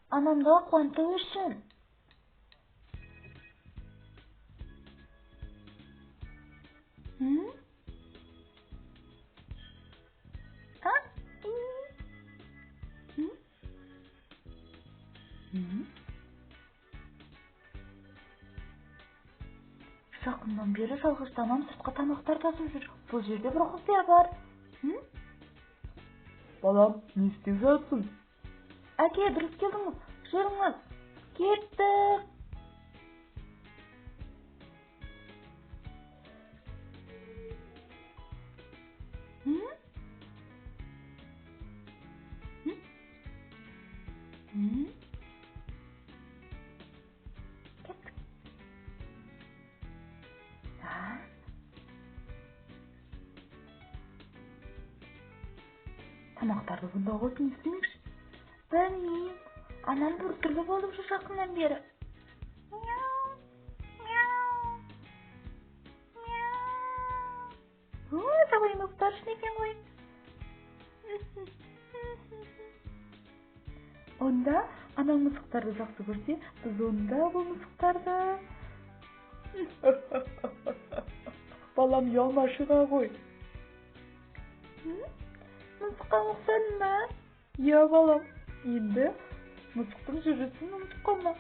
Анамды қуанту үшін. А? Жақыннан бері жалғыз анам сыртқа тамақтар тасып жүр. Бұл жерде бір құпия бар. Балам, не істеп жатсың? Әке, дұрыс келдіңіз. Жүріңіз. Кеттік. Кеттік. Тамақтарды бұнда қойып не істемекші? Білмеймін. Анам біртүрлі болып жүр жақыннан бері. Мяу, мяу, мяу. Ой, жабайы мысықтар үшін екен ғой. Онда анаң мысықтарды жақсы көрсе, біз онда бұл мысықтарды... Балам, ұялма, шыға ғой. Мысыққа ұқсадың ба? Иә, балам. Енді мысықтың жүрісін ұмытып қалма.